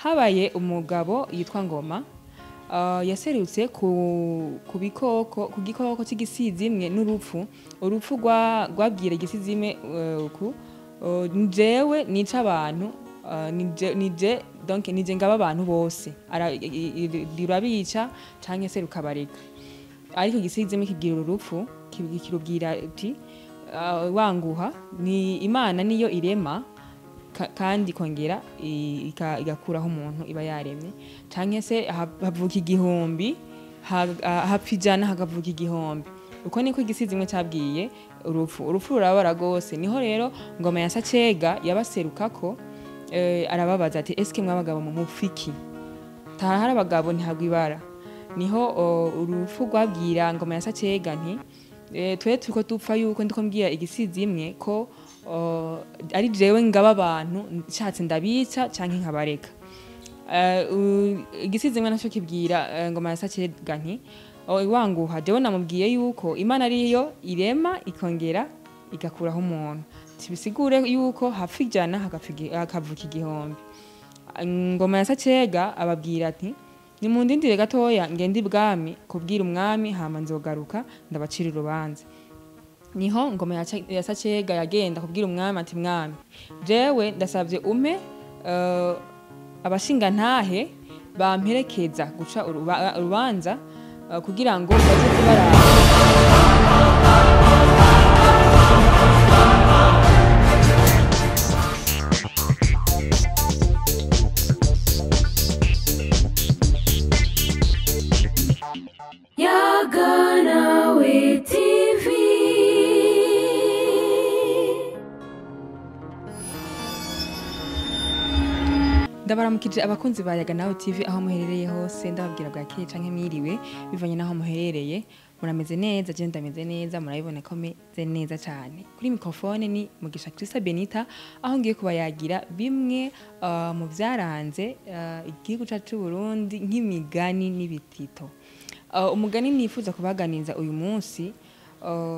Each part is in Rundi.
Habaye umugabo yitwa Ngoma, yaserutse ku bikoko, ku gikoko c'Igisizimwe n'urupfu. Urupfu rwabwira Igisizimwe ku jewe nica abantu, nije donc nije ngaba abantu bose. Rurabica canke se rukabareka, ariko Igisizimwe kigira urupfu kirubwira ati: "Wanguha, ni Imana niyo irema kandi ikongera igakuraho umuntu iba yaremye, canke se havuka 1000, hapfa 100 hakavuka 1000." Uko niko Igisizimwe cabwiye urupfu. Urupfu rurabara gose. Niho rero Ngoma ya Sacega yabaserukako, arababaza ati: "Eske mwabagabo mu mupfiki tahari abagabo ntihagwa ibara?" Niho urupfu rwabwira Ngoma ya Sacega nti: "Twe turiko dupfa yuko ndiko mbwira Igisizimwe ko ari jewe ngaba abantu, nshatse ndabica canke nkabareka." Igisizimwe naco kibwira Ngoma ya Sacega nti: "Wanguha, jewe namubwiye yuko Imana ariyo irema ikongera igakuraho umuntu, tibisigure yuko hapfa 100 hakavuka 1000." Ngoma ya Sacega ababwira ati: "Nimundindire gatoya, ngende ibwami kubwira umwami, hama nzogaruka ndabacira urubanza." Niho Ngoma ya Sacega yagenda kubwira umwami ati: "Mwami, jewe ndasabye umpe abashingantahe bamperekeza guca urubanza, kugira ngo baze baraba." Yaganawe TV. Ndabaramukije abakunzi ba Yaga Nawe TV aho muherereye hose, ndababwira bwakeye canke mwiriwe bivanye naho muherereye. Murameze neza? Je ndameze neza, murabibona ko meze neza cane. Kuri microphone ni Mugisha Christa Benita, aho ngiye kubayagira bimwe mu vyaranze igihugu cacu c'u Burundi nk'imigani n'ibitito. Umugani nifuza kubaganiza uyu munsi,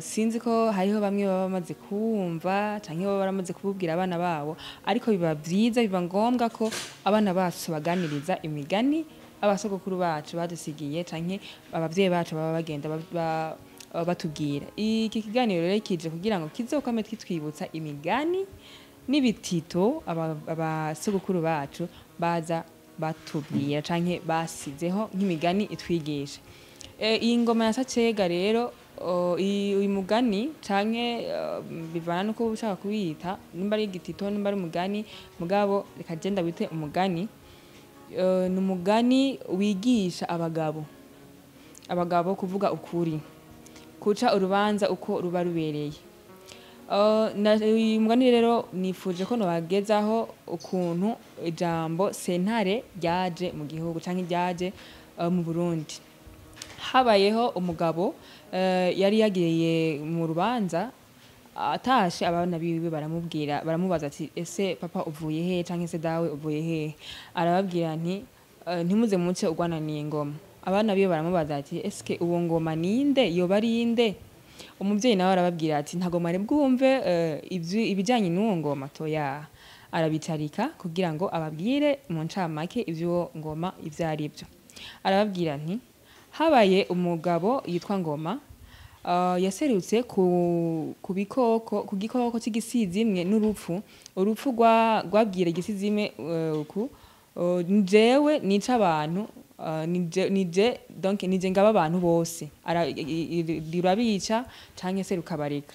sinzi ko hariho bamwe baba bamaze kuwumva canke baba baramaze kububwira abana babo, ariko biba vyiza, biba ngombwa ko abana bacu baganiriza imigani abasogokuru bacu badusigiye canke abavyeyi bacu baba bagenda batubwira. Iki kiganiro rero kije kugira ngo kizokwame kitwibutsa imigani n'ibitito abasogokuru bacu baza batubwira canke basizeho nk'imigani itwigisha. Iyi Ngoma ya Sacega rero, uyu mugani canke bivana nuko ushaka kuwita, nimba ari igitito, nimba ari umugani, mugabo reka je ndawite umugani. Ni umugani wigisha abagabo kuvuga ukuri, kuca urubanza uko ruba rubereye. Uyu mugani rero nifuje ko nobagezaho ukuntu ijambo sentare ryaje mu gihugu canke ryaje mu Burundi. Habayeho umugabo yari yagiye mu rubanza, atashe abana biwe baramubwira, baramubaza ati: "Ese papa uvuye he, canke se dawe uvuye he?" Arababwira nti: "Ntimuze muce urwananiye ingoma." Abana biwe baramubaza ati: "Eske uwo Ngoma ninde, yoba ari inde?" Umuvyeyi nawe arababwira ati: "Ntago mwari bwumve ibijanye n'uwo Ngoma toya." Arabicarika kugira ngo ababwire mu ncamake ivy'uwo Ngoma ivyo ari vyo. Arababwira nti: "Habaye umugabo yitwa Ngoma, yaserutse ku bikoko, ku gikoko c'Igisizimwe n'urupfu. Urupfu rwabwira Igisizimwe ku jewe nica abantu, nije donc nije ngaba abantu bose. Rurabica canke se rukabareka,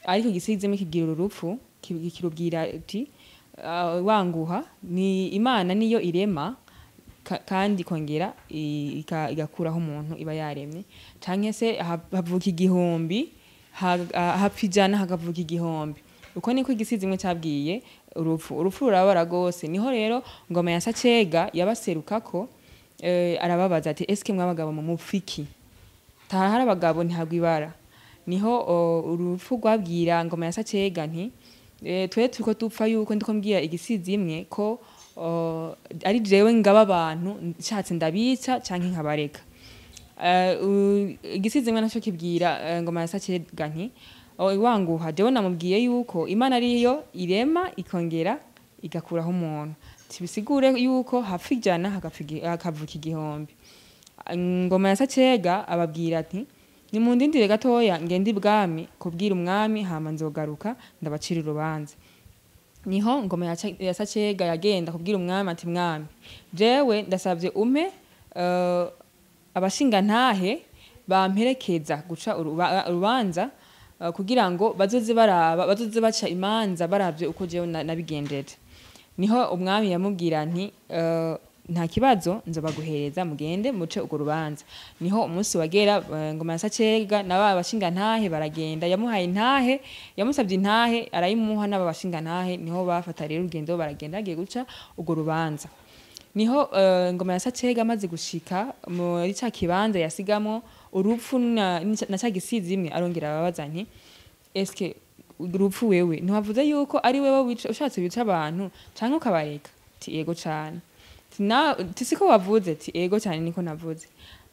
ariko Igisizimwe kigira urupfu kirubwira ati: 'Wanguha, ni Imana niyo irema kandi ikongera igakuraho umuntu iba yaremye, canke se havuka 1000, hapfa 100 hakavuka 1000." Uko niko Igisizimwe cabwiye urupfu. Urupfu rurabara gose. Niho rero Ngoma ya Sacega yabaserukako, arababaza ati: "Eske mwabagabo mu mupfiki tahari abagabo ntihagwa ibara?" Niho urupfu rwabwira Ngoma ya Sacega nti: "Twe turiko dupfa yuko ndiko mbwira Igisizimwe ko ari jewe ngaba abantu, nshatse ndabica canke nkabareka." Igisizimwe naco kibwira Ngoma ya Sacega nti: "Wanguha, jewe namubwiye yuko Imana ariyo irema ikongera igakuraho umuntu." Tibisigure yuko hapfa 100 hakavuka 1000. Ngoma ya Sacega ababwira ati nimundindire gatoya ngende ibwami kubwira umwami, hama nzogaruka ndabacira urubanza. Niho Ngoma ya Sacega yagenda kubwira umwami ati mwami, jewe ndasabye umpe abashinga ntahe bamperekeza guca urubanza kugira ngo bazoze baraba, bazoze baca imanza baravye uko jewe nabigenjeje. Niho umwami yamubwira nti nta kibazo, nzobaguhereza mugende muce urwo rubanza. Niho umunsi wagera, Ngoma ya Sacega n'aba bashinga ntahe baragenda, yamuhaye intahe, yamusabye intahe arayimuha n'aba bashinga ntahe. Niho bafata rero urugendo baragenda bagiye guca urwo rubanza. Niho Ngoma ya Sacega amaze gushika muri ca kibanza yasigamo urupfu na ca gisizi imwe, arongera ababaza nti eske urupfu wewe ntiwavuze yuko ari wewe ushatse wica abantu canke ukabareka? Ti yego cane. Ti siko wavuze? Ti ego cyane niko navuze.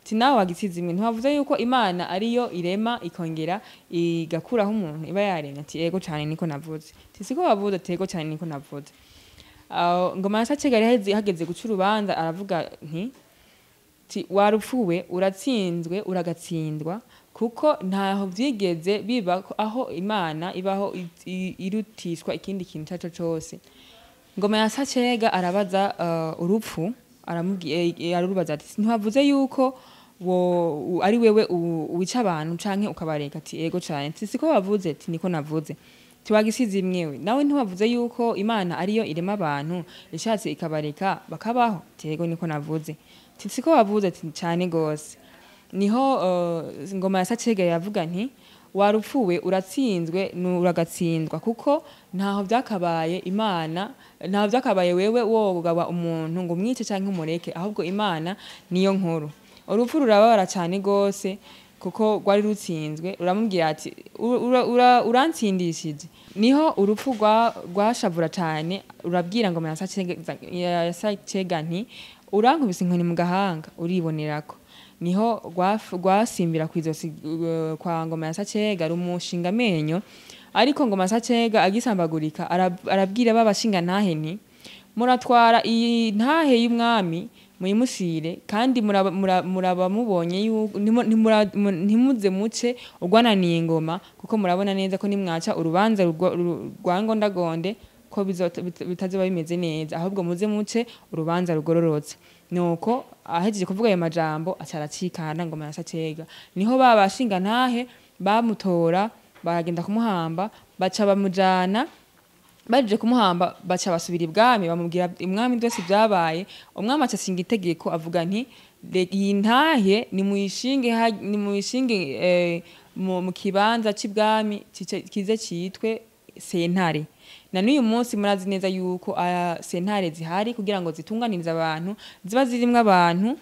Ti nawe wagisize imwe ntiwavuze yuko Imana ariyo irema ikongera igakuraho umuntu iba yaremye? Ti ego cyane niko navuze. Ti siko wavuze? Ti ego cyane niko navuze. Ngoma ya Sacega hageze guca urubanza aravuga nti ti warupfuwe uratsinzwe uragatsindwa, kuko ntaho vyigeze biba aho Imana ibaho irutishwa ikindi kintu cyaco cose. Ngoma ya Sacega arabaza urupfu, aramubwiye, arubaza ati ntiwavuze yuko ari wewe wica abantu canke ukabareka? Ati ego cane. Ati siko wavuze? Ati niko navuze. Tiwagisize imwewe nawe ntiwavuze yuko Imana ariyo irema abantu ishatse ikabareka bakabaho? Ati ego niko navuze. Ati siko wavuze? Ati cane gose. Niho Ngoma ya Sacega yavuga nti warupfuwe uratsinzwe uragatsindwa, kuko ntaho byakabaye Imana, ntaho byakabaye wewe wogaba umuntu ngo umwice canke umureke, ahubwo Imana niyo nkuru. Urupfu rurababara cane gose kuko rwari rutsinzwe, ruramubwira ati urantsindishije. Niho urupfu rwashavura cane, rurabwira Ngoma ya Sacega nti urankubise inkoni mu gahanga uribonerako. Niho rwasimbira kw'izosi kwa Ngoma ya Sacega rumushinga amenyo, ariko Ngoma ya Sacega agisambagurika arabwira babashinga ntahe nti muratwara iyi ntahe y'umwami muyimusire, kandi muraba mubonye yuko ntimuze muce urwananiye ingoma, kuko murabona neza ko nimwaca urubanza rwa ngondagonde ko bitazoba bimeze neza, ahubwo muze muce urubanza rugororotse. Nuko ahejeje kuvuga ayo majambo aca aracikana Ngoma ya Sacega. Niho babashinga ntahe bamutora baragenda kumuhamba, baca bamujana, baje kumuhamba baca basubira ibwami, bamubwira umwami byose byabaye. Umwami aca asinga itegeko avuga nti iyi ntahe nimuyishinge mu kibanza c'ibwami kize citwe sentare. Na n'uyu munsi murazi neza yuko sentare zihari kugira ngo zitunganirize abantu, ziba zirimwo abantu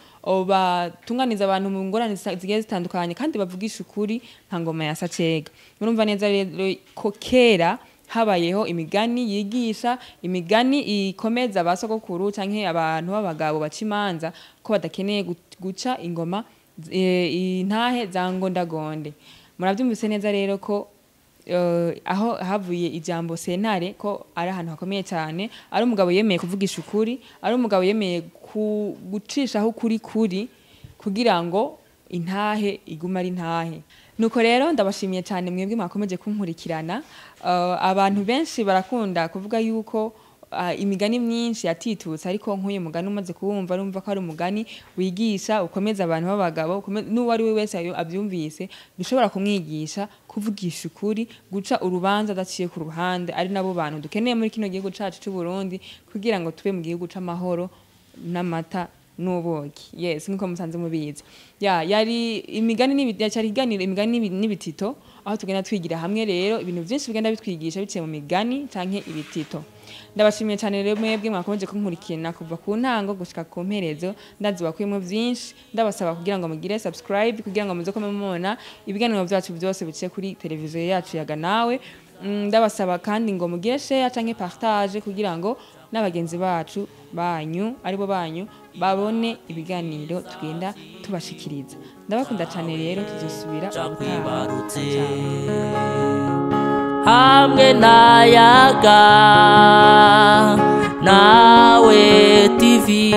batunganiza abantu mu ngorane zigiye zitandukanye kandi bavugisha ukuri nka Ngoma ya Sacega. Murumva neza rero ko kera habayeho imigani yigisha, imigani ikomeza abasogokuru canke abantu b'abagabo baca imanza ko badakeneye guca ingoma intahe za ngondagonde. Muravyumvise neza rero ko aho havuye ijambo sentare ko ari ahantu hakomeye cyane, ari umugabo yemeye kuvugisha ukuri, ari umugabo yemeye gucishaho ukuri kuri kugira ngo intahe iguma ari intahe. Nuko rero ndabashimiye cyane mwebwe mwakomeje kunkurikirana. Abantu benshi barakunda kuvuga yuko imigani myinshi yatitutse, ariko nk'uyu mugani umaze kuwumva urumva ko ari umugani wigisha, ukomeza abantu b'abagabo, n'uwo ari we wese abyumvise bishobora kumwigisha kuvugisha ukuri, guca urubanza adaciye ku ruhande, ari nabo bantu dukeneye muri kino gihugu cacu c'u Burundi kugira ngo tube mu gihugu c'amahoro n'amata n'ubuki. Yes, nkuko musanze mubizi. Yari imigani cyari iganiro imigani n'ibitito, aho tugenda twigira hamwe rero ibintu byinshi bigenda bitwigisha biciye mu migani canke ibitito. Ndabashimiye cyane rero mwebwe mwakomeje kunkurikirana kuva ku ntango gushika ku mperezo, ndazi bakuyemo byinshi. Ndabasaba kugira ngo mugire subscribe kugira ngo muze kome mubona ibiganiro byacu byose biciye kuri televiziyo yacu ya Ganawe. Ndabasaba kandi ngo mugire share canke partage kugira ngo n'abagenzi bacu banyu aribo banyu babone ibiganiro tugenda tubashikiriza. Ndabakunda cyane rero, tuzosubira ubutaha. Hamwe na Yaga Nawe TV.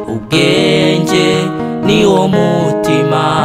Ubwenge ni wo mutima.